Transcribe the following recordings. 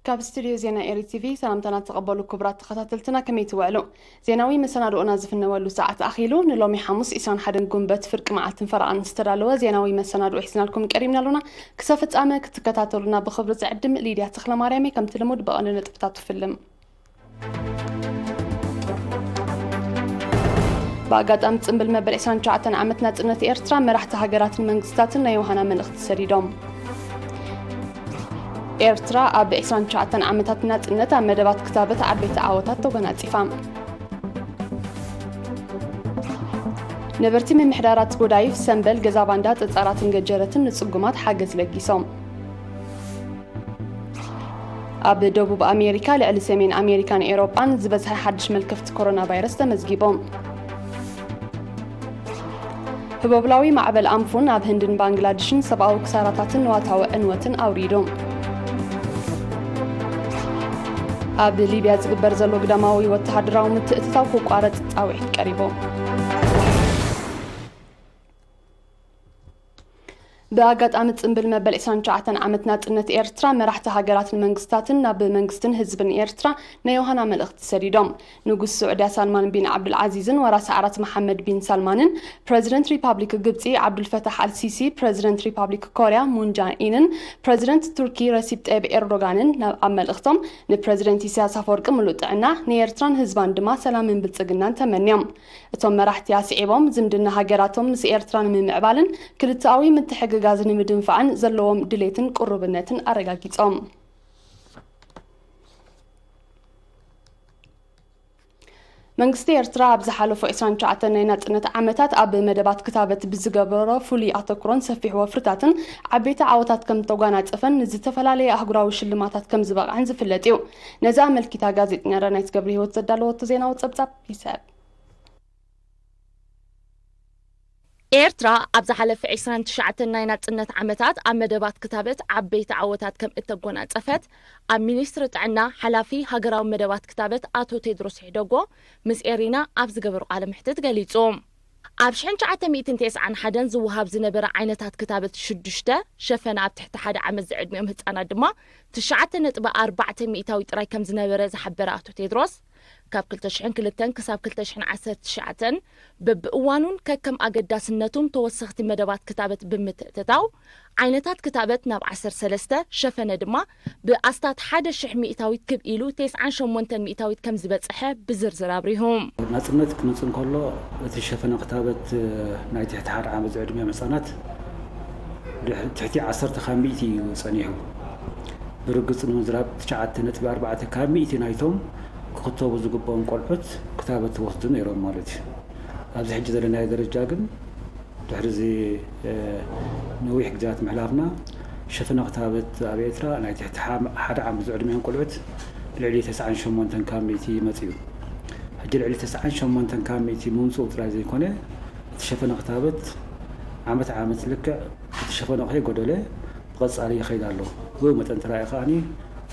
ካብ ስቱድዮ ዜና ኤሪ ቲቪ ሰላምታና ተቐበሉ ክቡራት ተኸታተልትና፣ ከመይ ትውዕሉ? ዜናዊ መሰናድኦና ዝፍነወሉ ሰዓት ኣኺሉ። ንሎሚ ሓሙስ ዕስራን ሓደን ጉንበት ፍርቂ መዓልትን ፈረቓን ዝተዳለወ ዜናዊ መሰናድኦ ሒዝናልኩም ቀሪብና ኣሎና። ክሳብ ፍጻመ ክትከታተሉና ብኽብሪ ዝዕድም ሊድያ ተኽለማርያም እየ። ከምቲ ልሙድ ብቐንዱ ነጥብታት ትፍልም። ብኣጋጣሚ ጽምብል መበል ዕስራን ትሽዓተን ዓመት ናጽነት ኤርትራ፣ መራሕቲ ሃገራትን መንግስታትን ናይ ዮሃና መልእኽቲ ሰዲዶም። ኤርትራ ኣብ ዕስራን ትሽዓተን ዓመታት ናጽነት ኣብ መደባት ክታበት ዓበይቲ ዓወታት ተጎናጺፋ። ነበርቲ ምምሕዳራት ጎዳይፍ፣ ሰምበል፣ ገዛ ባንዳ፣ ጸጻራትን ገጀረትን ንጽጉማት ሓገዝ ለጊሶም። ኣብ ደቡብ ኣሜሪካ ልዕሊ ሰሜን ኣሜሪካን ኤውሮጳን ዝበዝሐ ሓድሽ መልከፍቲ ኮሮና ቫይረስ ተመዝጊቦም። ህቦብላዊ ማዕበል ኣንፉን ኣብ ህንድን ባንግላድሽን ሰብኣዊ ክሳራታትን ንዋታዊ ዕንወትን ኣውሪዱ። ኣብ ሊብያ ዝግበር ዘሎ ግዳማዊ ወተሃደራዊ ምትእትታው ክቋረጽ ጻውዒት ቀሪቡ። ብኣጋጣሚ ጽምብል መበል ዕስራን ትሽዓተን ዓመት ናጽነት ኤርትራ፣ መራሕቲ ሃገራትን መንግስታትን ናብ መንግስትን ህዝብን ኤርትራ ናይ ዮሃና መልእኽቲ ሰዲዶም። ንጉስ ስዑድያ ሳልማን ቢን ዓብዱልዓዚዝን ወራሲ ዓራት መሓመድ ቢን ሳልማንን፣ ፕረዚደንት ሪፓብሊክ ግብጺ ዓብዱልፈታሕ ኣልሲሲ፣ ፕረዚደንት ሪፓብሊክ ኮርያ ሙን ጃን ኢንን፣ ፕረዚደንት ቱርኪ ረሲፕ ጠይብ ኤርዶጋንን ናብ፣ ኣብ መልእኽቶም ንፕረዚደንት ኢሳያስ ኣፈወርቂ ምሉእ ጥዕና፣ ንኤርትራን ህዝባን ድማ ሰላምን ብልጽግናን ተመንዮም። እቶም መራሕቲ ኣስዒቦም፣ ዝምድና ሃገራቶም ምስ ኤርትራ ንምምዕባልን ክልተኣዊ ምትሕግጋዝ ንምድንፋዕን ዘለዎም ድሌትን ቅሩብነትን ኣረጋጊጾም። መንግስቲ ኤርትራ ኣብ ዝሓለፉ ዕስራን ትሽዓተን ናይ ናጽነት ዓመታት ኣብ መደባት ክታበት ብዝገበሮ ፍሉይ ኣተኩሮን ሰፊሕ ወፍርታትን ዓበይቲ ዓወታት ከም ተጓናጸፈን ንዝተፈላለየ ኣህጉራዊ ሽልማታት ከም ዝበቕዐን ዝፍለጥ እዩ። ነዚ ኣመልኪታ ጋዜጠኛ ዳናይት ገብረ ህይወት ዘዳለወቶ ዜናዊ ጸብጻብ ይስዕብ። ኤርትራ ኣብ ዝሓለፈ ዕስራን ትሽዓተን ናይ ናጽነት ዓመታት ኣብ መደባት ክታበት ዓበይቲ ዓወታት ከም እተጎናጸፈት ኣብ ሚኒስትሪ ጥዕና ሓላፊ ሃገራዊ መደባት ክታበት ኣቶ ቴድሮስ ሄደጎ ምስ ኤሪና ኣብ ዝገበሩ ቃለ መሕትት ገሊጹ። ኣብ ሽሕን ትሽዓተ ሚእትን ተስዓን ሓደን ዝወሃብ ዝነበረ ዓይነታት ክታበት ሽዱሽተ፣ ሸፈነ ኣብ ትሕቲ ሓደ ዓመት ዝዕድሚኦም ህጻናት ድማ ትሽዓተ ነጥቢ ኣርባዕተ ሚእታዊ ጥራይ ከም ዝነበረ ዝሓበረ ኣቶ ቴድሮስ፣ ካብ ክልተ ሽሕን ክልተን ክሳብ ክልተ ሽሕን ዓሰርተ ትሽዓተን በብእዋኑን ከከም ኣገዳስነቱን ተወሰኽቲ መደባት ክታበት ብምትእትታው፣ ዓይነታት ክታበት ናብ ዓሰርተ ሰለስተ፣ ሸፈነ ድማ ብኣስታት ሓደ ሽሕ ሚእታዊት ክብ ኢሉ ተስዓን ሸሞንተን ሚእታዊት ከም ዝበጽሐ ብዝርዝር ኣብሪሁ። ናጽነት ክመጽእ እንከሎ፣ እቲ ሸፈነ ክታበት፣ እ፣ ናይ ትሕቲ ሓደ ዓመት ዝዕድሚኦም ህጻናት ድሕ-፣ ትሕቲ ዓሰርተ ካብ ሚእቲ እዩ ጸኒሑ። ብርግጽ ንምዝራብ፣ ትሽዓተ ነጥቢ ኣርባዕተ ካብ ሚእቲ ናይቶም ክኽተቡ ዝግብኦም ቆልዑት ክታበት ተወስዱ ነይሮም ማለት እዩ። ኣብዚ ሕጂ ዘለናዮ ደረጃ ግን፣ ድሕሪ እዚ፣ እ፣ ነዊሕ ግዜያት ምሕላፍና፣ ሸፈነ ክታበት ኣብ ኤርትራ ናይ ትሕቲ ሓ-፣ ሓደ ዓመት ዝዕድሚኦም ቆልዑት ልዕሊ ተስዓን ሸሞንተን ካብ ሚእቲ መጺኡ። ሕጂ ልዕሊ ተስዓን ሸሞንተን ካብ ሚእቲ ምምጽኡ ጥራይ ዘይኮነ፣ እቲ ሸፈነ ክታበት ዓመት ዓመት ልክዕ እቲ ሸፈነ ከይጎደለ ብቐጻሊ ይኸይድ ኣሎ። ብኡ መጠን ተራእየ ከኣኒ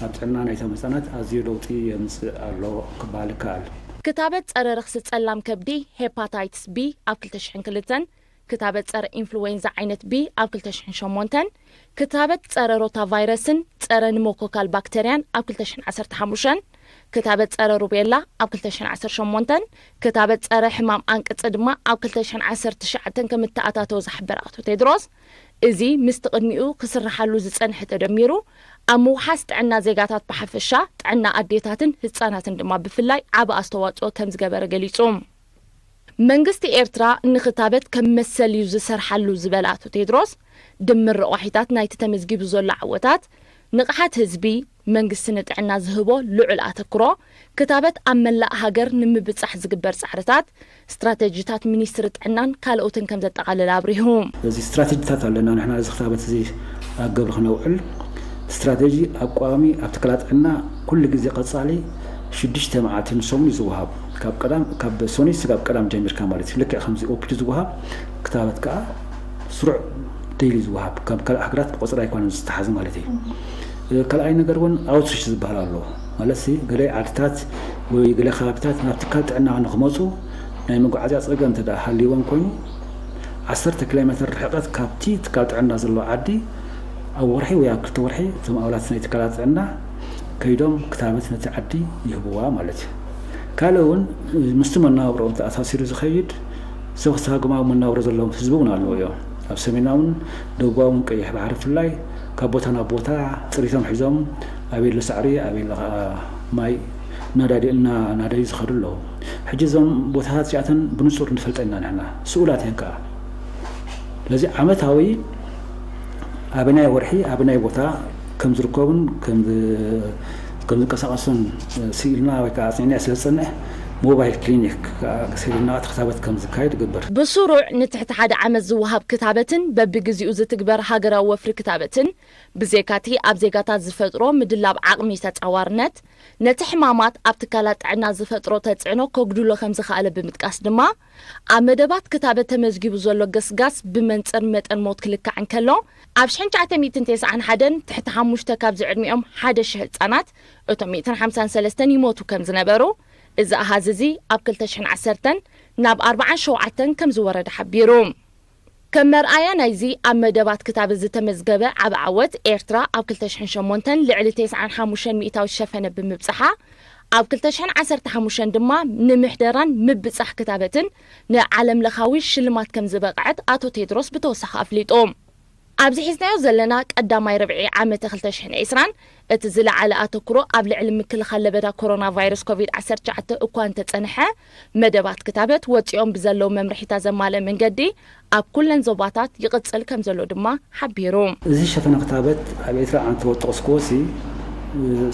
ኣብ ጥዕና ናይቶም ህጻናት ኣዝዩ ለውጢ የምጽእ ኣሎ ክበሃል ይከኣል። ክታበት ጸረ ረኽሲ ጸላም ከብዲ፣ ሄፓታይትስ ቢ፣ ኣብ ክልተ ሽሕን ክልተን፣ ክታበት ጸረ ኢንፍሉዌንዛ ዓይነት ቢ ኣብ ክልተ ሽሕን ሸሞንተን፣ ክታበት ጸረ ሮታ ቫይረስን ጸረ ኒሞኮካል ባክተርያን ኣብ ክልተ ሽሕን ዓሰርተ ሓሙሽተን፣ ክታበት ጸረ ሩቤላ ኣብ ክልተ ሽሕን ዓሰርተ ሸሞንተን፣ ክታበት ጸረ ሕማም ኣንቅጺ ድማ ኣብ ክልተ ሽሕን ዓሰርተ ትሽዓተን ከም እተኣታተወ ዝሓበረ ኣቶ ቴድሮስ፣ እዚ ምስቲ ቅድሚኡ ክስርሓሉ ዝጸንሐ ተደሚሩ፣ ኣብ ምውሓስ ጥዕና ዜጋታት ብሓፈሻ፣ ጥዕና ኣዴታትን ህጻናትን ድማ ብፍላይ ዓቢ ኣስተዋጽኦ ከም ዝገበረ ገሊጹ። መንግስቲ ኤርትራ ንኽታበት ከም መሰል እዩ ዝሰርሓሉ ዝበለ ኣቶ ቴድሮስ፣ ድምር ረቋሒታት ናይቲ ተመዝጊቡ ዘሎ ዓወታት፣ ንቕሓት ህዝቢ፣ መንግስቲ ንጥዕና ዝህቦ ልዑል ኣተኩሮ፣ ክታበት ኣብ መላእ ሃገር ንምብጻሕ ዝግበር ጻዕርታት፣ ስትራተጂታት ሚኒስትሪ ጥዕናን ካልኦትን ከም ዘጠቓለለ ኣብሪሁ። እዚ ስትራተጂታት ኣለና። ንሕና እዚ ክታበት እዚ ኣብ ግብሪ ክነውዕል ስትራተጂ ኣብ ቀዋሚ ኣብ ትካላት ጥዕና ኩሉ ግዜ ቀጻሊ ሽዱሽተ መዓልቲ ንሰሙን እዩ ዝወሃብ። ካብ ቀዳም፣ ካብ ሰኑይ ስጋብ ቀዳም ጀሚርካ ማለት እዩ። ልክዕ ከምዚ ኦፒዲ ዝወሃብ ክታበት ከኣ ስሩዕ ደይሊ ዝወሃብ፣ ከም ካልእ ሃገራት ብቆጽሪ ኣይኮነን ዝተሓዝ ማለት እዩ። እ፣ ካልኣይ ነገር እውን ኣውትሪች ዝበሃል ኣሎ። ማለት ሲ፣ ገለ ዓድታት ወይ ገለ ከባቢታት ናብ ትካል ጥዕና ንክመጹ ናይ መጓዓዝያ ጸገም እንተ ደኣ ሃልይዎም ኮይኑ፣ ዓሰርተ ኪሎ ሜትር ርሕቀት ካብቲ ትካል ጥዕና ዘለዎ ዓዲ ኣብ ወርሒ ወይ ኣብ ክልተ ወርሒ እቶም ኣባላት ናይ ትካላት ጥዕና ከይዶም ክታበት ነቲ ዓዲ ይህብዋ ማለት እዩ። ካልእ እውን ምስቲ መናብሮኦም ተኣሳሲሩ ዝኸይድ ሰብ ክሳግማዊ መናብሮ ዘለዎም ህዝቢ እውን ኣለዉ እዮም። ኣብ ሰሜናውን ደቡባውን ቀይሕ ባሕሪ ብፍላይ ካብ ቦታ ናብ ቦታ ጥሪቶም ሒዞም ኣበይ ኣሎ ሳዕሪ ኣበይ ኣሎ ከዓ ማይ እናዳዲ እናናደዩ ዝኸዱ ኣለዉ። ሕጂ እዞም ቦታታት እዚኣተን ብንጹር ንፈልጠን ኢና ንሕና፣ ስኡላት እየን ከዓ። ስለዚ ዓመታዊ ኣበናይ ወርሒ ኣበናይ ቦታ ከም ዝርከቡን ከም ዝ- ከም ዝንቀሳቐሱን ስኢልና ወይ ከዓ ኣጽኒዕና ስለ ዝጸንሕ ሞባይል ክሊኒክ ከዓ ሰዲድና እቲ ክታበት ከም ዝካየድ ይገብር። ብስሩዕ ንትሕቲ ሓደ ዓመት ዝወሃብ ክታበትን በብግዚኡ ዝትግበር ሃገራዊ ወፍሪ ክታበትን ብዘይካቲ ኣብ ዜጋታት ዝፈጥሮ ምድላብ ዓቕሚ ተጻዋርነት ነቲ ሕማማት ኣብ ትካላት ጥዕና ዝፈጥሮ ተጽዕኖ ከጉድሎ ከም ዝኸኣለ ብምጥቃስ ድማ ኣብ መደባት ክታበት ተመዝጊቡ ዘሎ ገስጋስ ብመንጽር መጠን ሞት ክልካዕ እንከሎ ኣብ ሽሕን ትሽዓተ ሚእትን ተስዓን ሓደን ትሕቲ ሓሙሽተ ካብ ዝዕድሚኦም ሓደ ሽሕ ህጻናት እቶም ሚእትን ሓምሳን ሰለስተን ይሞቱ ከም ዝነበሩ እዚ ኣሃዝ እዚ ኣብ ክልተ ሽሕን ዓሰርተን ናብ ኣርባዓን ሸውዓተን ከም ዝወረደ ሓቢሩ። ከም መርኣያ ናይዚ ኣብ መደባት ክታብ ዝተመዝገበ ዓቢ ዓወት ኤርትራ ኣብ ክልተ ሽሕን ሸሞንተን ልዕሊ ተስዓን ሓሙሽተን ሚእታዊ ዝሸፈነ ብምብጽሓ ኣብ ክልተ ሽሕን ዓሰርተ ሓሙሽተን ድማ ንምሕደራን ምብጻሕ ክታበትን ንዓለም ለኻዊ ሽልማት ከም ዝበቕዐት ኣቶ ቴድሮስ ብተወሳኺ ኣፍሊጡ። ኣብዚ ሒዝናዮ ዘለና ቀዳማይ ርብዒ ዓመተ ክልተ ሽሕን ዕስራን እቲ ዝለዓለ ኣተኩሮ ኣብ ልዕሊ ምክልኻል ለበዳ ኮሮና ቫይረስ ኮቪድ ዓሰርተ ትሽዓተ እኳ እንተጸንሐ መደባት ክታበት ወጺኦም ብዘለዉ መምርሒታት ዘማልአ መንገዲ ኣብ ኩለን ዞባታት ይቕጽል ከም ዘሎ ድማ ሓቢሩ። እዚ ሸፈነ ክታበት ኣብ ኤርትራ ዓንተ ወጥቕ ስኮሲ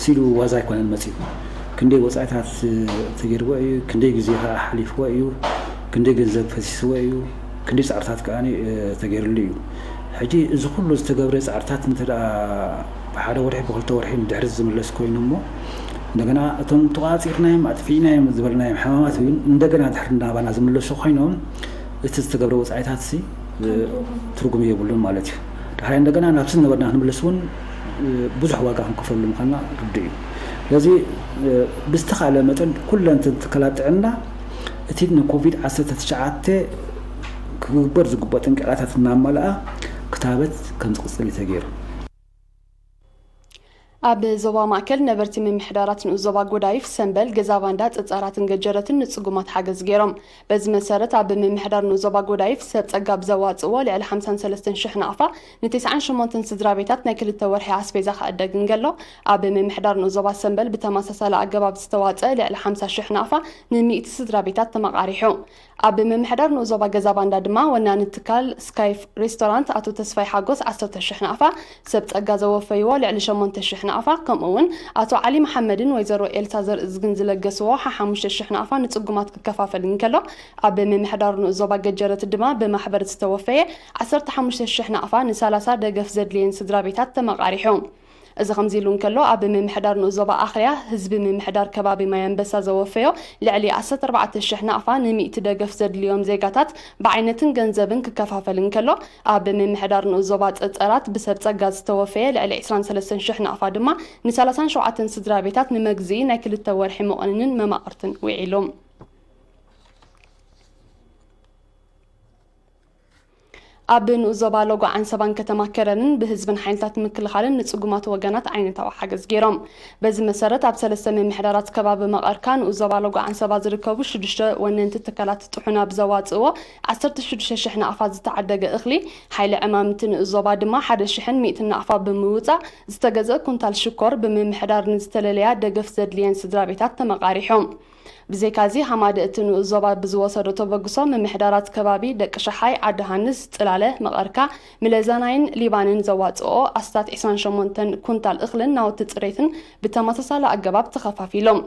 ሲሉ ዋዛ ኣይኮነን መጺኡ። ክንደይ ወጻኢታት ተገይርዎ እዩ፣ ክንደይ ግዜ ከኣ ሓሊፍዎ እዩ፣ ክንደይ ገንዘብ ፈሲስዎ እዩ፣ ክንደይ ጻዕርታት ከኣ ተገይርሉ እዩ። ሕጂ እዚ ኩሉ ዝተገብረ ጻዕርታት እንተ ደኣ ብሓደ ወርሒ ብክልተ ወርሒ ንድሕሪት ዝምለስ ኮይኑ እሞ እንደገና እቶም ተቋጺርናዮም ኣጥፊእናዮም ዝበልናዮም ሕማማት እውን እንደገና ድሕሪ ናባና ዝምለሱ ኮይኖም እቲ ዝተገብረ ወጻኢታት ሲ ትርጉም የብሉን ማለት እዩ። ድሓር እንደገና ናብ ዝነበርና ክንምለስ እውን ብዙሕ ዋጋ ክንከፍለሉ ምዃንና ርዱእ እዩ። ስለዚ ብዝተኻለ መጠን ኩለን ትካላት ጥዕና እቲ ንኮቪድ ዓሰርተ ትሽዓተ ክግበር ዝግብኦ ጥንቃቄታት እናመልኣ ክታበት ከም ዝቕጽል እዩ ተገይሩ። ኣብ ዞባ ማእከል ነበርቲ ምምሕዳራት ንኡስ ዞባ ጎዳይፍ፣ ሰምበል፣ ገዛ ባንዳ፣ ጸጻራትን ገጀረትን ንጽጉማት ሓገዝ ገይሮም። በዚ መሰረት ኣብ ምምሕዳር ንኡስ ዞባ ጎዳይፍ ሰብ ጸጋ ብዘዋጽእዎ ልዕሊ ሓምሳን ሰለስተን ሽሕ ናቕፋ ንተስዓን ሸሞንተን ስድራ ቤታት ናይ ክልተ ወርሒ ኣስቤዛ ክዕደግ እንከሎ፣ ኣብ ምምሕዳር ንኡስ ዞባ ሰምበል ብተመሳሳሊ ኣገባብ ዝተዋጸአ ልዕሊ ሓምሳ ሽሕ ናቕፋ ንሚእቲ ስድራ ቤታት ተመቓሪሑ። ኣብ ምምሕዳር ንኡስ ዞባ ገዛ ባንዳ ድማ ወናኒ ትካል ስካይ ሬስቶራንት ኣቶ ተስፋይ ሓጎስ ዓሰርተ ሽሕ ናቕፋ፣ ሰብ ጸጋ ዘወፈይዎ ልዕሊ ሸሞንተ ሽሕ ናቕፋ፣ ከምኡ እውን ኣቶ ዓሊ መሓመድን ወይዘሮ ኤልሳ ዘርእዝግን ዝለገስዎ ሓሓሙሽተ ሽሕ ናቕፋ ንጽጉማት ክከፋፈል እንከሎ፣ ኣብ ምምሕዳር ንኡስ ዞባ ገጀረት ድማ ብማሕበር ዝተወፈየ ዓሰርተ ሓሙሽተ ሽሕ ናቕፋ ንሰላሳ ደገፍ ዘድልየን ስድራ ቤታት ተመቓሪሑ። እዚ ከምዚ ኢሉ እንከሎ፣ ኣብ ምምሕዳር ንኡስ ዞባ ኣኽርያ ህዝቢ ምምሕዳር ከባቢ ማይ ኣንበሳ ዘወፈዮ ልዕሊ ዓሰርተ ኣርባዕተ ሽሕ ናቕፋ ንሚእቲ ደገፍ ዘድልዮም ዜጋታት ብዓይነትን ገንዘብን ክከፋፈል እንከሎ፣ ኣብ ምምሕዳር ንኡስ ዞባ ጸጸራት ብሰብ ጸጋ ዝተወፈየ ልዕሊ ዕስራን ሰለስተን ሽሕ ናቕፋ ድማ ንሰላሳን ሸውዓተን ስድራ ቤታት ንመግዝኢ ናይ ክልተ ወርሒ መቖነንን መማቕርትን ውዒሉ። ኣብ ንኡስ ዞባ ሎጎ ዓንሰባን ከተማ ከረንን ብህዝብን ሓይልታት ምክልኻልን ንጽጉማት ወገናት ዓይነታዊ ሓገዝ ገይሮም። በዚ መሰረት ኣብ ሰለስተ ምምሕዳራት ከባቢ መቐርካ ንኡስ ዞባ ሎጎ ዓንሰባ ዝርከቡ ሽዱሽተ ወነንቲ ትካላት ጥሑና ብዘዋጽእዎ ዓሰርተ ሽዱሽተ ሽሕ ናቕፋ ዝተዓደገ እኽሊ፣ ሓይሊ ዕማምቲ ንኡስ ዞባ ድማ ሓደ ሽሕን ሚእትን ናቕፋ ብምውጻእ ዝተገዝአ ኩንታል ሽኮር ብምምሕዳር ንዝተለለያ ደገፍ ዘድልየን ስድራ ቤታት ተመቓሪሑ። ብዘይካዚ ሃማደ እቲ ንኡስ ዞባ ብዝወሰዶ ተበግሶ ምምሕዳራት ከባቢ ደቂ ሸሓይ፣ ዓዲ ሃንስ፣ ጽላለ፣ መቐርካ፣ ምለዛናይን ሊባንን ዘዋጽኦ ኣስታት ዕስራን ሸሞንተን ኩንታል እኽልን ናውቲ ጽሬትን ብተመሳሳሊ ኣገባብ ተኸፋፊሎም።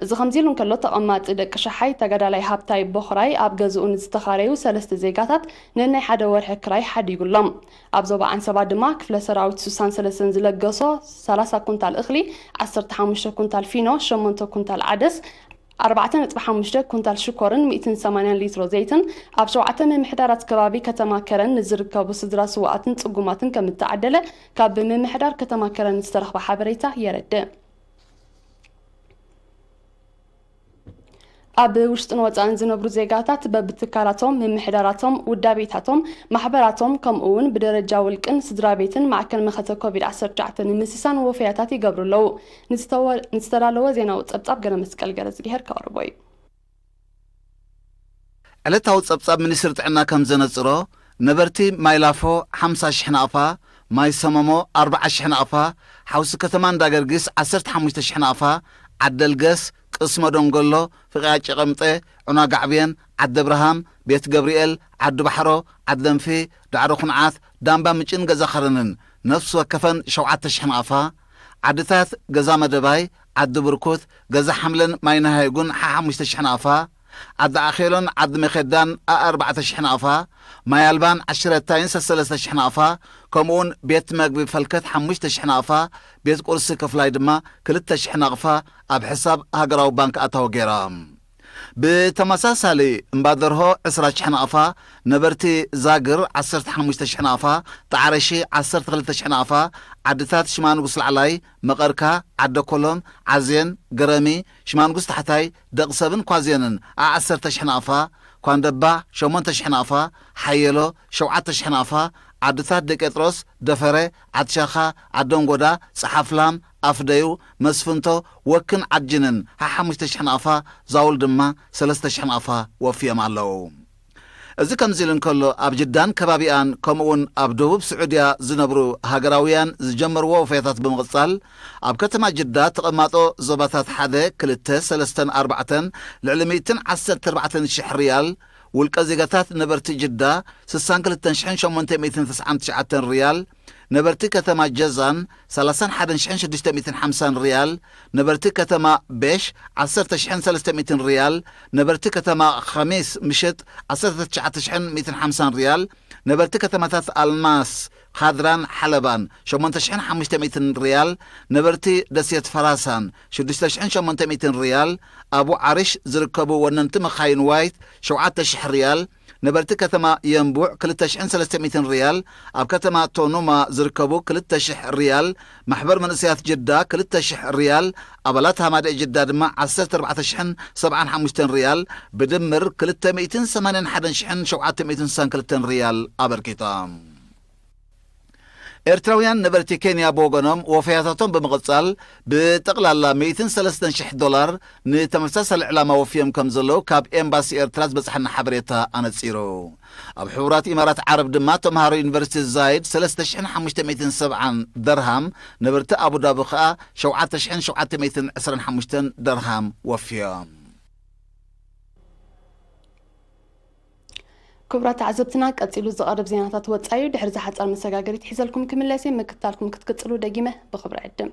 እዚ ከምዚ ኢሉ እንከሎ ተቐማጢ ደቂ ሸሓይ ተጋዳላይ ሃብታይ ቦኽራይ ኣብ ገዝኡ ንዝተኻረዩ ሰለስተ ዜጋታት ነናይ ሓደ ወርሒ ክራይ ሓዲጉሎም። ኣብ ዞባ ዓንሰባ ድማ ክፍለ ሰራዊት ስሳን ሰለስተን ዝለገሶ ሰላሳ ኩንታል እኽሊ፣ ዓሰርተ ሓሙሽተ ኩንታል ፊኖ፣ ሸሞንተ ኩንታል ዓደስ፣ ኣርባዕተ ነጥቢ ሓሙሽተ ኩንታል ሽኮርን ሚእትን ሰማንያን ሊትሮ ዘይትን ኣብ ሸውዓተ ምምሕዳራት ከባቢ ከተማ ከረን ንዝርከቡ ስድራ ስውኣትን ጽጉማትን ከም እተዓደለ ካብ ምምሕዳር ከተማ ከረን ዝተረኽበ ሓበሬታ የረድእ። ኣብ ውሽጥን ወጻእን ዝነብሩ ዜጋታት በብትካላቶም፣ ምምሕዳራቶም፣ ውዳቤታቶም፣ ማሕበራቶም፣ ከምኡ እውን ብደረጃ ውልቅን ስድራ ቤትን ማዕከን መኸተ ኮቪድ ዓሰርተ ትሽዓተ ንምስሳን ወፈያታት ይገብሩ ኣለዉ። ንዝተወ-፣ ንዝተዳለወ ዜናዊ ጸብጻብ ገረ መስቀል ገረ ዝግሄር ከቕርቦ እዩ። ዕለታዊ ጸብጻብ ሚኒስትሪ ጥዕና ከም ዘነጽሮ፣ ነበርቲ ማይ ላፎ ሓምሳ ሽሕ ናቕፋ፣ ማይ ሰመሞ ኣርብዓ ሽሕ ናቕፋ፣ ሓውሲ ከተማ እንዳገርጊስ ዓሰርተ ሓሙሽተ ሽሕ ናቕፋ፣ ዓደልገስ፣ ቅስመ ደንጎሎ፣ ፍቕያ ጨቐምጠ፣ ዑና ጋዕብየን፣ ዓዲ ብርሃም፣ ቤት ገብርኤል፣ ዓዲ ባሕሮ፣ ዓዲ ደንፊ፣ ዳዕሮ ኩንዓት፣ ዳምባ ምጭን ገዛ ኸረንን ነፍሲ ወከፈን ሸውዓተ ሽሕ ናቕፋ፣ ዓድታት ገዛ መደባይ፣ ዓዲ ብርኩት፣ ገዛ ሓምለን ማይ ነሃይጉን ሓሓሙሽተ ሽሕ ናቕፋ፣ ዓዲ ኣኼሎን ዓዲ መኼዳን ኣኣርባዕተ ሽሕ ናቕፋ፣ ማይ ኣልባን ዓሽረታይን ሰሰለስተ ሽሕ ናቕፋ፣ ከምኡውን ቤት መግቢ ፈልከት ሓሙሽተ ሽሕ ናቕፋ፣ ቤት ቁርሲ ክፍላይ ድማ ክልተ ሽሕ ናቕፋ ኣብ ሕሳብ ሃገራዊ ባንክ ኣታዊ ገይራ። ብተመሳሳሊ እምባደርሆ ዕስራ ሽሕ ናቕፋ፣ ነበርቲ ዛግር ዓሰርተ ሓሙሽተ ሽሕ ናቕፋ፣ ጣዕረሺ ዓሰርተ ክልተ ሽሕ ናቕፋ፣ ዓድታት ሽማንጉስ ላዕላይ፣ መቐርካ፣ ዓደ ኮሎን፣ ዓዜን፣ ገረሚ፣ ሽማንጉስ ታሕታይ፣ ደቕሰብን ኳዜንን ዓሰርተ ሽሕ ናቕፋ፣ ኳንደባ ሸሞንተ ሽሕ ናቕፋ፣ ሓየሎ ሸውዓተ ሽሕ ናቕፋ፣ ዓድታት ደቄጥሮስ፣ ደፈረ፣ ዓድሻኻ፣ ዓደንጎዳ፣ ጸሓፍላም፣ ኣፍደዩ፣ መስፍንቶ፣ ወክን ዓጅንን ሓሓሙሽተ ሽሕ ናቕፋ፣ ዛውል ድማ ሰለስተ ሽሕ ናቕፋ ወፍዮም ኣለዉ። እዚ ከምዚ ኢሉ እንከሎ፣ ኣብ ጅዳን ከባቢኣን ከምኡውን ኣብ ደቡብ ስዑድያ ዝነብሩ ሃገራውያን ዝጀመርዎ ወፈያታት ብምቕጻል፣ ኣብ ከተማ ጅዳ ተቐማጦ ዞባታት ሓደ፣ ክልተ፣ ሰለስተን ኣርባዕተን ልዕሊ ሚእትን ዓሰርተ ኣርባዕተን ሽሕ ሪያል፣ ውልቀ ዜጋታት ነበርቲ ጅዳ ስሳን ክልተን ሽሕን ሸሞንተ ሚእትን ተስዓን ትሽዓተን ሪያል፣ ነበርቲ ከተማ ጀዛን ሰላሳን ሓደን ሽሕን ሽዱሽተ ሚእትን ሓምሳን ሪያል፣ ነበርቲ ከተማ ቤሽ ዓሰርተ ሽሕን ሰለስተ ሚእትን ሪያል፣ ነበርቲ ከተማ ኸሚስ ምሽጥ ዓሰርተ ትሽዓተ ሽሕን ሚእትን ሓምሳን ሪያል፣ ነበርቲ ከተማታት ኣልማስ፣ ኻድራን ሓለባን ሸሞንተ ሽሕን ሓሙሽተ ሚእትን ሪያል፣ ነበርቲ ደሴት ፈራሳን ሽዱሽተ ሽሕን ሸሞንተ ሚእትን ሪያል፣ ኣቡ ዓርሽ ዝርከቡ ወነንቲ መኻይን ዋይት ሸውዓተ ሽሕ ሪያል፣ ነበርቲ ከተማ የንቡዕ ክልተ ሽሕን ሰለስተ ሚእትን ሪያል፣ ኣብ ከተማ ቶኑማ ዝርከቡ ክልተ ሽሕ ሪያል፣ ማሕበር መንእሰያት ጅዳ ክልተ ሽሕ ሪያል፣ ኣባላት ሃማደኤ ጅዳ ድማ ዓሰርተ ኣርባዕተ ሽሕን ሰብዓን ሓሙሽተን ሪያል፣ ብድምር ክልተ ሚእትን ሰማንያን ሓደን ሽሕን ሸውዓተ ሚእትን ስሳን ክልተን ሪያል ኣበርኪቶም። ኤርትራውያን ነበርቲ ኬንያ ብወገኖም ወፈያታቶም ብምቕጻል ብጠቕላላ ሚእትን ሰለስተን ሽሕ ዶላር ንተመሳሳሊ ዕላማ ወፍዮም ከም ዘለዉ ካብ ኤምባሲ ኤርትራ ዝበጽሐና ሓበሬታ ኣነጺሩ። ኣብ ሕቡራት ኢማራት ዓረብ ድማ ተምሃሮ ዩኒቨርሲቲ ዛይድ ሰለስተ ሽሕን ሓሙሽተ ሚእትን ሰብዓን ደርሃም፣ ነበርቲ ኣቡዳቢ ከኣ ሸውዓተ ሽሕን ሸውዓተ ሚእትን ዕስራን ሓሙሽተን ደርሃም ወፍዮም። ክቡራት ተዓዘብትና፣ ቀጺሉ ዝቐርብ ዜናታት ወጻኢ እዩ። ድሕሪ ዝሓጻር መሰጋገሪት ሒዘልኩም ክምለስ እየ። ምክትታልኩም ክትቅጽሉ ደጊመ ብኽብሪ ዕድም።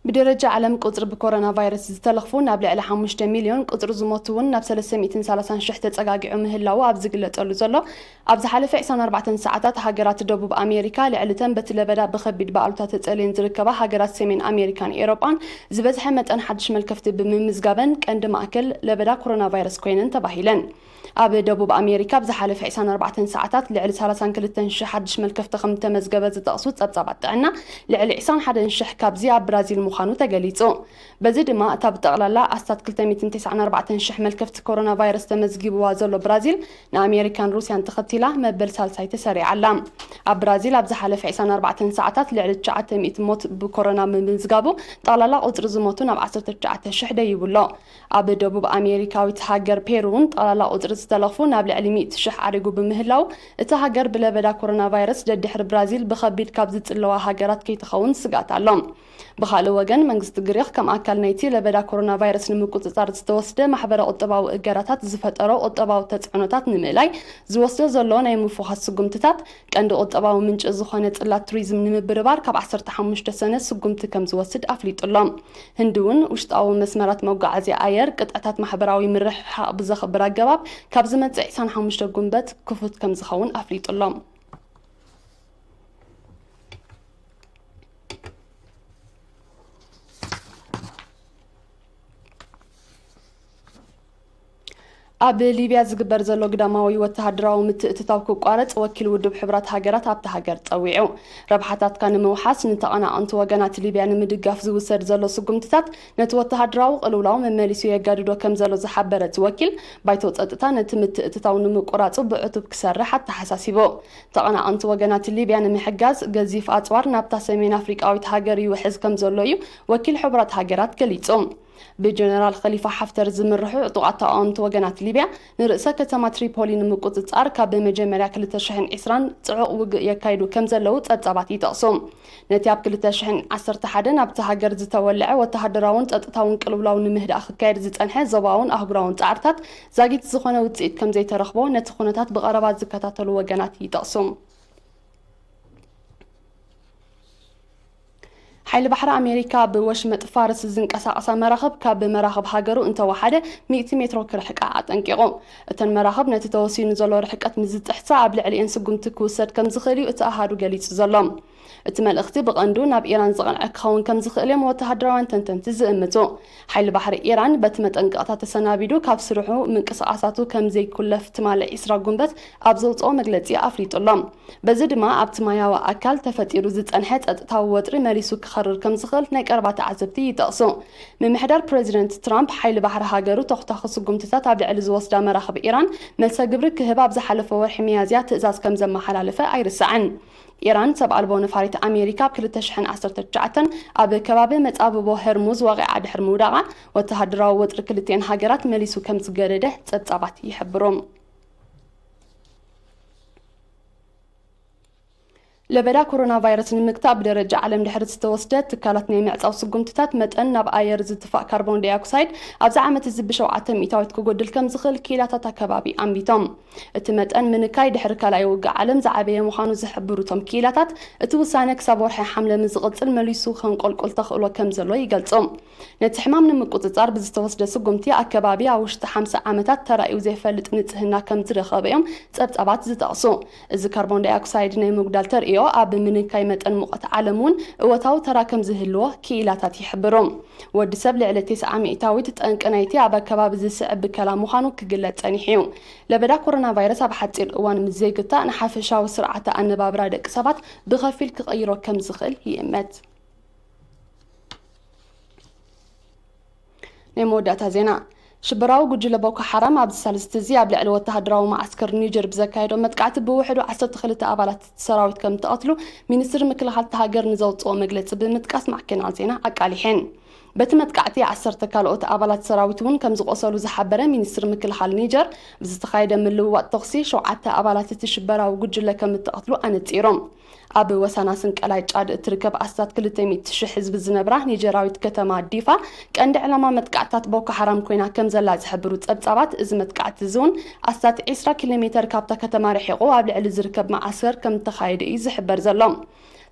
ብደረጃ ዓለም ቁጽሪ ብኮሮና ቫይረስ ዝተለኽፉ ናብ ልዕሊ ሓሙሽተ ሚልዮን፣ ቁጽሪ ዝሞቱ እውን ናብ ሰለስተ ሚእትን ሰላሳን ሽሕ ተጸጋጊዑ ምህላዉ ኣብ ዝግለጸሉ ዘሎ፣ ኣብ ዝሓለፈ ዕስራን ኣርባዕተን ሰዓታት ሃገራት ደቡብ ኣሜሪካ ልዕሊ እተን በቲ ለበዳ ብኸቢድ ብኣሉታ ተጸልየን ዝርከባ ሃገራት ሰሜን ኣሜሪካን ኤውሮጳን ዝበዝሐ መጠን ሓድሽ መልከፍቲ ብምምዝጋበን ቀንዲ ማእከል ለበዳ ኮሮና ቫይረስ ኮይነን ተባሂለን። ኣብ ደቡብ ኣሜሪካ ኣብ ዝሓለፈ ዕስራን ኣርባዕተን ሰዓታት ልዕሊ ሰላሳን ክልተን ሽሕ ሓድሽ መልከፍቲ ከም ዝተመዝገበ ዝጠቕሱ ጸብጻባት ጥዕና፣ ልዕሊ ዕስራን ሓደን ሽሕ ካብዚ ኣብ ብራዚል ምዃኑ ተገሊጹ። በዚ ድማ እታ ብጠቕላላ ኣስታት ክልተ ሚእትን ተስዓን ኣርባዕተን ሽሕ መልከፍቲ ኮሮና ቫይረስ ተመዝጊብዋ ዘሎ ብራዚል ንኣሜሪካን ሩስያን ተኸቲላ መበል ሳልሳይ ተሰሪዓ ኣላ። ኣብ ብራዚል ኣብ ዝሓለፈ ዕስራን ኣርባዕተን ሰዓታት ልዕሊ ትሽዓተ ሚእቲ ሞት ብኮሮና ምምዝጋቡ ጠቕላላ ቁጽሪ ዝሞቱ ናብ ዓሰርተ ትሽዓተ ሽሕ ደይቡ ኣሎ። ኣብ ደቡብ ኣሜሪካዊት ሃገር ፔሩ እውን ጠቕላላ ቁጽሪ ዝተለኽፉ ናብ ልዕሊ ሚእቲ ሽሕ ዓሪጉ ብምህላው፣ እታ ሃገር ብለበዳ ኮሮና ቫይረስ ደድሕሪ ብራዚል ብኸቢድ ካብ ዝጽለዋ ሃገራት ከይትኸውን ስግኣት ኣሎ። ብኻልእ ወገን፣ መንግስቲ ግሪኽ ከም ኣካል ናይቲ ለበዳ ኮሮና ቫይረስ ንምቁጽጻር ዝተወስደ ማሕበረ ቁጠባዊ እገዳታት ዝፈጠሮ ቁጠባዊ ተጽዕኖታት ንምእላይ ዝወስዶ ዘሎ ናይ ምፍዃስ ስጉምትታት፣ ቀንዲ ቁጠባዊ ምንጪ ዝኾነ ጽላት ቱሪዝም ንምብርባር ካብ ዓሰርተ ሓሙሽተ ሰነ ስጉምቲ ከም ዝወስድ ኣፍሊጡ ኣሎ። ህንዲ እውን ውሽጣዊ መስመራት መጓዓዝያ ኣየር፣ ቅጥዕታት ማሕበራዊ ምርሕሓቕ ብዘኽብር ኣገባብ ካብ ዝመጽእ ዕስራን ሓሙሽተ ጉንበት ክፉት ከም ዝኸውን ኣፍሊጡ ኣሎ። ኣብ ሊብያ ዝግበር ዘሎ ግዳማዊ ወተሃደራዊ ምትእትታው ክቋረጽ ወኪል ውድብ ሕቡራት ሃገራት ኣብታ ሃገር ጸዊዑ። ረብሓታትካ ንምውሓስ ንተቐናቐንቲ ወገናት ሊብያ ንምድጋፍ ዝውሰድ ዘሎ ስጉምትታት ነቲ ወተሃደራዊ ቅልውላው መመሊሱ የጋድዶ ከም ዘሎ ዝሓበረ እቲ ወኪል፣ ባይቶ ጸጥታ ነቲ ምትእትታው ንምቁራጹ ብዕቱብ ክሰርሕ ኣተሓሳሲቡ። ተቐናቐንቲ ወገናት ሊብያ ንምሕጋዝ ገዚፍ ኣጽዋር ናብታ ሰሜን ኣፍሪቃዊት ሃገር ይውሕዝ ከም ዘሎ እዩ ወኪል ሕቡራት ሃገራት ገሊጹ። ብጀነራል ኸሊፋ ሓፍተር ዝምርሑ ዕጡቓት ተቓወምቲ ወገናት ሊብያ ንርእሰ ከተማ ትሪፖሊ ንምቁጽጻር ካብ መጀመርያ ክልተ ሽሕን ዕስራን ጽዑቕ ውግእ የካይዱ ከም ዘለዉ ጸብጻባት ይጠቕሱ። ነቲ ኣብ ክልተ ሽሕን ዓሰርተ ሓደን ኣብቲ ሃገር ዝተወልዐ ወተሃደራውን ጸጥታውን ቅልውላው ንምህዳእ ክካየድ ዝጸንሐ ዞባውን ኣህጉራውን ጻዕርታት ዛጊት ዝኾነ ውጽኢት ከም ዘይተረኽቦ ነቲ ኩነታት ብቐረባ ዝከታተሉ ወገናት ይጠቕሱ። ሓይሊ ባሕሪ ኣሜሪካ ብወሽመጥ ፋርስ ዝንቀሳቐሳ መራኽብ ካብ መራኽብ ሃገሩ እንተወሓደ ሚእቲ ሜትሮ ክርሕቃ ኣጠንቂቑ። እተን መራኽብ ነቲ ተወሲኑ ዘሎ ርሕቀት ምስ ዝጥሕሳ ኣብ ልዕሊኤን ስጉምቲ ክውሰድ ከም ዝኽእል እዩ እቲ ኣሃዱ ገሊጹ ዘሎ። እቲ መልእኽቲ ብቐንዱ ናብ ኢራን ዝቐንዐ ክኸውን ከም ዝኽእል እዮም ወተሃደራውያን ተንተንቲ ዝእምቱ። ሓይሊ ባሕሪ ኢራን በቲ መጠንቀቕታ ተሰናቢዱ ካብ ስርሑ ምንቅስቓሳቱ ከም ዘይኩለፍ ትማሊ ዕስራ ጉንበት ኣብ ዘውፅኦ መግለፂ ኣፍሊጡ ኣሎ። በዚ ድማ ኣብቲ ማያዊ ኣካል ተፈጢሩ ዝፀንሐ ጸጥታዊ ወጥሪ መሊሱ ክኸርር ከም ዝኽእል ናይ ቀረባ ተዓዘብቲ ይጠቕሱ። ምምሕዳር ፕሬዚደንት ትራምፕ ሓይሊ ባሕሪ ሃገሩ ተኹታኺ ስጉምትታት ኣብ ልዕሊ ዝወስዳ መራኽብ ኢራን መልሰ ግብሪ ክህብ ኣብ ዝሓለፈ ወርሒ ሚያዝያ ትእዛዝ ከም ዘመሓላለፈ ኣይርሳዕን። ኢራን ሰብ ኣልቦ ነፋሪት ኣሜሪካ ኣብ ክልተ ሽሕን ዓሰርተ ትሽዓተን ኣብ ከባቢ መጻብቦ ሄርሙዝ ወቒዓ ድሕሪ ምውዳቓ፣ ወተሃደራዊ ወጥሪ ክልቲኤን ሃገራት መሊሱ ከም ዝገደደ ጸብጻባት ይሕብሩ። ለበዳ ኮሮና ቫይረስ ንምግታእ ብደረጃ ዓለም ድሕሪ ዝተወስደ ትካላት ናይ ምዕጻው ስጉምትታት መጠን ናብ ኣየር ዝትፋእ ካርቦን ዳይኦክሳይድ ኣብዚ ዓመት እዚ ብሸውዓተ ሚእታዊት ክጎድል ከም ዝኽእል ክኢላታት ኣከባቢ ኣንቢቶም። እቲ መጠን ምንካይ ድሕሪ ካልኣይ ውግእ ዓለም ዝዓበየ ምዃኑ ዝሕብሩ እቶም ክኢላታት፣ እቲ ውሳነ ክሳብ ወርሒ ሓምለ ምስ ዝቕጽል መሊሱ ከንቆልቁል ተኽእሎ ከም ዘሎ ይገልጹ። ነቲ ሕማም ንምቁጽጻር ብዝተወስደ ስጉምቲ ኣከባቢ ኣብ ውሽጢ ሓምሳ ዓመታት ተራእዩ ዘይፈልጥ ንጽህና ከም ዝረኸበ እዮም ጸብጻባት ዝጠቕሱ። እዚ ካርቦን ዳይኦክሳይድ ናይ ምጉዳል ተርእዮ ኣብ ምንካይ መጠን ሙቐት ዓለም እውን እወታዊ ተራ ከም ዝህልዎ ክኢላታት ይሕብሩ። ወዲ ሰብ ልዕሊ ተስዓ ሚእታዊት ጠንቂ ናይቲ ኣብ ኣከባቢ ዝስዕብ ብከላ ምዃኑ ክግለጽ ጸኒሑ እዩ። ለበዳ ኮሮና ቫይረስ ኣብ ሓጺር እዋን ምስ ዘይግታእ ንሓፈሻዊ ስርዓተ ኣነባብራ ደቂ ሰባት ብኸፊል ክቐይሮ ከም ዝኽእል ይእመት። ናይ መወዳእታ ዜና። ሽበራዊ ጉጅለ ቦኮ ሓራም ኣብዚ ሳልስቲ እዚ ኣብ ልዕሊ ወተሃደራዊ መዓስከር ኒጀር ብዘካየዶ መጥቃዕቲ ብውሕዱ ዓሰርተ ክልተ ኣባላት ሰራዊት ከም ተቐትሉ ሚኒስትሪ ምክልኻል እታ ሃገር ንዘውፅኦ መግለፂ ብምጥቃስ ማዕከናት ዜና ኣቃሊሐን። በቲ መጥቃዕቲ ዓሰርተ ካልኦት ኣባላት ሰራዊት እውን ከም ዝቆሰሉ ዝሓበረ ሚኒስትሪ ምክልኻል ኒጀር፣ ብዝተኻየደ ምልውዋጥ ተኹሲ ሸውዓተ ኣባላት እቲ ሽበራዊ ጉጅለ ከም እተቐትሉ ኣነፂሮም። ኣብ ወሳናስን ቀላይ ጫድ እትርከብ ኣስታት ክልተ ሚእቲ ሽሕ ህዝቢ ዝነብራ ኒጀራዊት ከተማ ዲፋ ቀንዲ ዕላማ መጥቃዕትታት ቦኮ ሓራም ኮይና ከም ዘላ ዝሕብሩ ጸብጻባት፣ እዚ መጥቃዕቲ እዚ እውን ኣስታት ዕስራ ኪሎ ሜተር ካብታ ከተማ ርሒቑ ኣብ ልዕሊ ዝርከብ መዓስከር ከም እተኻየደ እዩ ዝሕበር ዘሎ።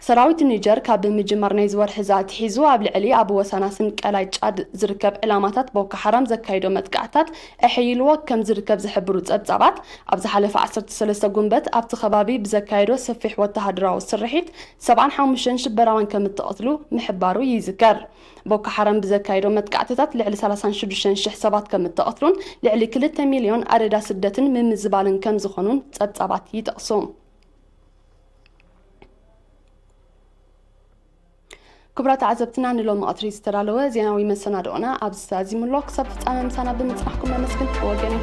ሰራዊት ኒጀር ካብ ምጅማር ናይዚ ወርሒ እዚ ኣትሒዙ ኣብ ልዕሊ ኣብ ወሳናስን ቀላይ ጫድ ዝርከብ ዕላማታት ቦኮ ሓራም ዘካይዶ መጥቃዕትታት ኣሐይልዎ ከም ዝርከብ ዝሕብሩ ጸብጻባት፣ ኣብ ዝሓለፈ ዓሰርተ ሰለስተ ጉንበት ኣብቲ ከባቢ ብዘካየዶ ሰፊሕ ወተሃደራዊ ስርሒት ሰብዓን ሓሙሽተን ሽበራውያን ከም እተቐትሉ ምሕባሩ ይዝከር። ቦኮ ሓራም ብዘካየዶ መጥቃዕትታት ልዕሊ ሰላሳን ሽዱሽተን ሽሕ ሰባት ከም እተቐትሉን ልዕሊ ክልተ ሚልዮን ኣደዳ ስደትን ምምዝባልን ከም ዝኾኑን ጸብጻባት ይጠቕሱ። ክቡራት ተዓዘብትና፣ ንሎሚ ቀትሪ ዝተዳለወ ዜናዊ መሰናድኦና ኣብዚ ተዛዚሙ ኣሎ። ክሳብ ፍጻመ ምሳና ብምጽናሕኩም ነመስግን። ወገን